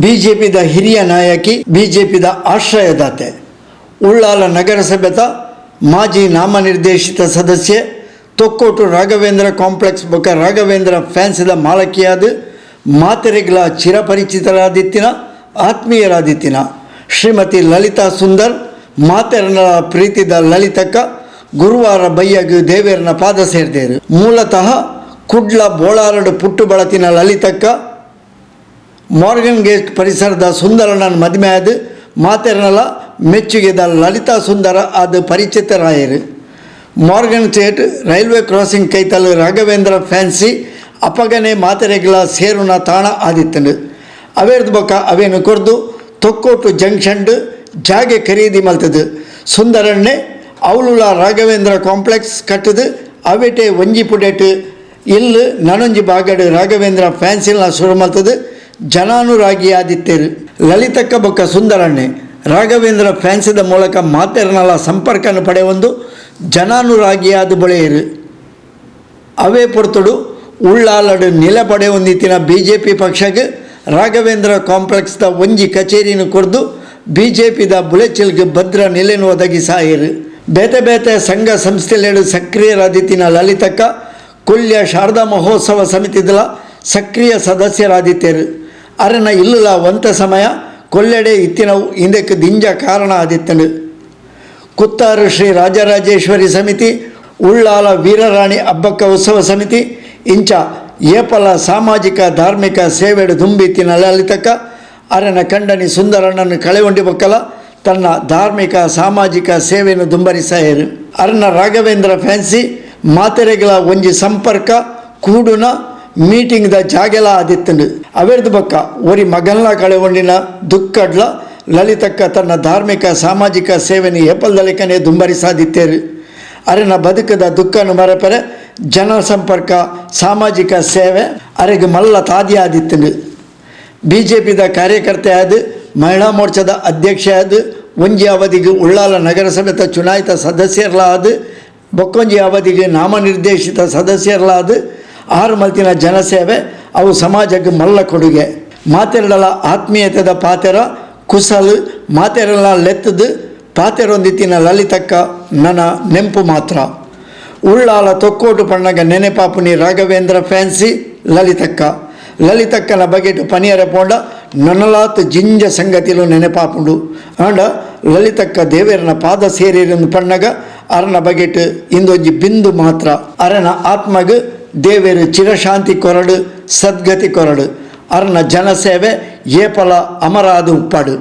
ಬಿಜೆಪಿದ ಹಿರಿಯ ನಾಯಕಿ, ಬಿಜೆಪಿದ ಆಶ್ರಯದಾತೆ, ಉಳ್ಳಾಲ ನಗರಸಭೆತ ಮಾಜಿ ನಾಮನಿರ್ದೇಶಿತ ಸದಸ್ಯೆ, ತೊಕ್ಕೋಟು ರಾಘವೇಂದ್ರ ಕಾಂಪ್ಲೆಕ್ಸ್ ಬೊಕ ರಾಘವೇಂದ್ರ ಫ್ಯಾನ್ಸಿದ ಮಾಲಕಿಯಾದ, ಮಾತೆರೆಗ್ಲ ಚಿರಪರಿಚಿತರಾದಿತ್ತಿನ, ಆತ್ಮೀಯರಾದಿತ್ತಿನ ಶ್ರೀಮತಿ ಲಲಿತಾ ಸುಂದರ್, ಮಾತೆರನ ಪ್ರೀತಿದ ಲಲಿತಕ್ಕ ಗುರುವಾರ ಬಯ್ಯಗ್ ದೇವೇರ್ನ ಪಾದ ಸೇರ್ದೇರು. ಮೂಲತಃ ಕುಡ್ಲ ಬೋಳಾರಡು ಪುಟ್ಟು ಬಳತಿನ ಲಲಿತಕ್ಕ ಮಾರ್ಗನ್ ಗೇಟ್ ಪರಿಸರದ ಸುಂದರನನ್ ಮದುವೆ ಆದ್ ಮಾತೆರ್ನಲ ಮೆಚ್ಚುಗೆದ ಲಲಿತಾ ಸುಂದರ ಆದ್ ಪರಿಚಿತರಾಯರು. Morgan gate railway crossing ಕೈತಲ್ ರಾಘವೇಂದ್ರ ಫ್ಯಾನ್ಸಿ ಅಪಗನೆ ಮಾತೆರೆಗ್ಲ ಸೇರುನ ತಾಣ ಆದಿತ್ತಂಡು. ಅವೇರ್ದು ಬೊಕ ಅವೇನು ಕೊರ್ದು ತೊಕ್ಕೋಟು ಜಂಕ್ಷನ್ ಜಾಗೆ ಖರೀದಿ ಮಲ್ತದು. ಸುಂದರಣ್ಣೆ ಅವಲುಲ ರಾಘವೇಂದ್ರ ಕಾಂಪ್ಲೆಕ್ಸ್ ಕಟ್ಟದು ಅವೆಟೆ ಒಂಜಿ ಪುಡೆಟ್ ಇಲ್ಲು, ನನೊಂಜಿ ಬಾಗಡು ರಾಘವೇಂದ್ರ ಫ್ಯಾನ್ಸಿಲ್ನ ಶುರು ಮಲ್ತದು ಜನಾನುರಾಗಿ ಆದಿತ್ತೇರು. ಲಲಿತಕ್ಕ ಬೊಕ್ಕ ಸುಂದರಣ್ಣೆ ರಾಘವೇಂದ್ರ ಫ್ಯಾನ್ಸಿದ ಮೂಲಕ ಮಾತೆರ್ನಲ ಸಂಪರ್ಕನು ಪಡೆಯೊಂದು ಜನಾನುರಾಗಿಯಾದ ಬೊಳೆಯರು. ಅವೇ ಪೊರ್ತುಡು ಉಳ್ಳಾಲಡು ನಿಲೆ ಪಡೆಯೊಂದಿತ್ತಿನ ಬಿಜೆಪಿ ಪಕ್ಷಗೆ ರಾಘವೇಂದ್ರ ಕಾಂಪ್ಲೆಕ್ಸ್ದ ಒಂಜಿ ಕಚೇರಿನ ಕೊರ್ದು ಬಿಜೆಪಿದ ಬುಲೆಚಿಲ್ಗ್ ಭದ್ರ ನಿಲೆನು ಒದಗಿಸಾಯರು. ಬೇತೆ ಬೇತೆ ಸಂಘ ಸಂಸ್ಥೆಲೆಡು ಸಕ್ರಿಯರಾದಿತ್ತಿನ ಲಲಿತಕ್ಕ ಕೊಲ್ಯ ಶಾರದಾ ಮಹೋತ್ಸವ ಸಮಿತಿದಲ ಸಕ್ರಿಯ ಸದಸ್ಯರಾದಿತ್ತೇರು. ಅರನ ಇಲ್ಲುಲ ಒಂತ ಸಮಯ ಕೊಲ್ಲೆಡೆ ಇತ್ತಿನವು ಇಂದಕ್ಕೆ ದಿಂಜ ಕಾರಣ ಆದಿತ್ತನು. ಕುತ್ತಾರು ಶ್ರೀ ರಾಜರಾಜೇಶ್ವರಿ ಸಮಿತಿ, ಉಳ್ಳಾಲ ವೀರರಾಣಿ ಅಬ್ಬಕ್ಕ ಉತ್ಸವ ಸಮಿತಿ ಇಂಚ ಏಪಲ ಸಾಮಾಜಿಕ ಧಾರ್ಮಿಕ ಸೇವೆಡು ದುಂಬಿತ್ತಿನ ಲಲಿತಕ್ಕ ಅರನ ಕಂಡನಿ ಸುಂದರಣ್ಣನ್ನು ಕಳೆಗೊಂಡಿ ಬೊಕ್ಕಲ ತನ್ನ ಧಾರ್ಮಿಕ ಸಾಮಾಜಿಕ ಸೇವೆಯನ್ನು ದುಂಬರಿಸಾಯರು. ಅರನ ರಾಘವೇಂದ್ರ ಫ್ಯಾನ್ಸಿ ಮಾತೆರೆಗಳ ಒಂಜಿ ಸಂಪರ್ಕ ಕೂಡುನ ಮೀಟಿಂಗ್ the ಜಾಗೆಲ ಆದಿತ್ತಂಡು. ಅವೆರ್ದು ಬೊಕ್ಕ ಒರಿ ಮಗನ್ಲ ಕಳೆಗೊಂಡಿನ ದುಕ್ಕಡ್ಲ ಲಲಿತಕ್ಕ ತನ್ನ ಧಾರ್ಮಿಕ ಸಾಮಾಜಿಕ ಸೇವೆಯನ್ನು ಏಪಲ್ದಲೆಕನೆ ದುಂಬರಿಸಾದಿತ್ತೇರು. ಅರೆನ ಬದುಕದ ದುಃಖನು ಮರಪೆರೆ ಜನ ಸಂಪರ್ಕ, ಸಾಮಾಜಿಕ ಸೇವೆ ಅರೆಗೆ ಮಲ್ಲ ತಾದಿ ಆದಿತ್ತಂಡು. ಬಿಜೆಪಿದ ಕಾರ್ಯಕರ್ತೆ ಆದ, ಮಹಿಳಾ ಮೋರ್ಚಾದ ಅಧ್ಯಕ್ಷ ಆದ, ಒಂಜಿ ಅವಧಿಗೆ ಉಳ್ಳಾಲ ನಗರಸಭೆತ ಚುನಾಯಿತ ಸದಸ್ಯರ್ಲಾದ, ಬೊಕ್ಕೊಂಜಿ ಅವಧಿಗೆ ನಾಮನಿರ್ದೇಶಿತ ಸದಸ್ಯರ್ಲಾದ ಆರು ಮಲ್ತಿನ ಜನಸೇವೆ ಅವು ಸಮಾಜಕ್ಕೆ ಮಲ್ಲ ಕೊಡುಗೆ. ಮಾತೆರಡಲ ಆತ್ಮೀಯತೆದ ಪಾತೆರ ಕುಸಲು, ಮಾತೆರಲ ಲೆತ್ತದು ಪಾತೆರೊಂದಿತ್ತಿನ ಲಲಿತಕ್ಕ ನನ್ನ ನೆಂಪು ಮಾತ್ರ. ಉಳ್ಳಾಲ ತೊಕ್ಕೋಟು ಪಣ್ಣಗ ನೆನೆಪಾಪುನಿ ರಾಘವೇಂದ್ರ ಫ್ಯಾನ್ಸಿ, ಲಲಿತಕ್ಕ. ಲಲಿತಕ್ಕನ ಬಗೆಟು ಪನಿಯರ ಪೋಂಡ ನನಲಾತ್ ಜಿಂಜ ಸಂಗತಿಲು ನೆನೆಪಾಪುಂಡು. ಆಂಡ ಲಲಿತಕ್ಕ ದೇವೇರನ ಪಾದ ಸೇರಿರನ್ನು ಪಣ್ಣಗ ಅರನ ಬಗೆಟ್ ಇಂದೊಂಜಿ ಬಿಂದು ಮಾತ್ರ. ಅರನ ಆತ್ಮಗ್ ದೇವೇರು ಚಿರಶಾಂತಿ ಕೊರಡು, ಸದ್ಗತಿ ಕೊರಡು. ಅರನ ಜನಸೇವೆ ಏಪಲ ಅಮರಾದ ಉಪ್ಪಾಡು.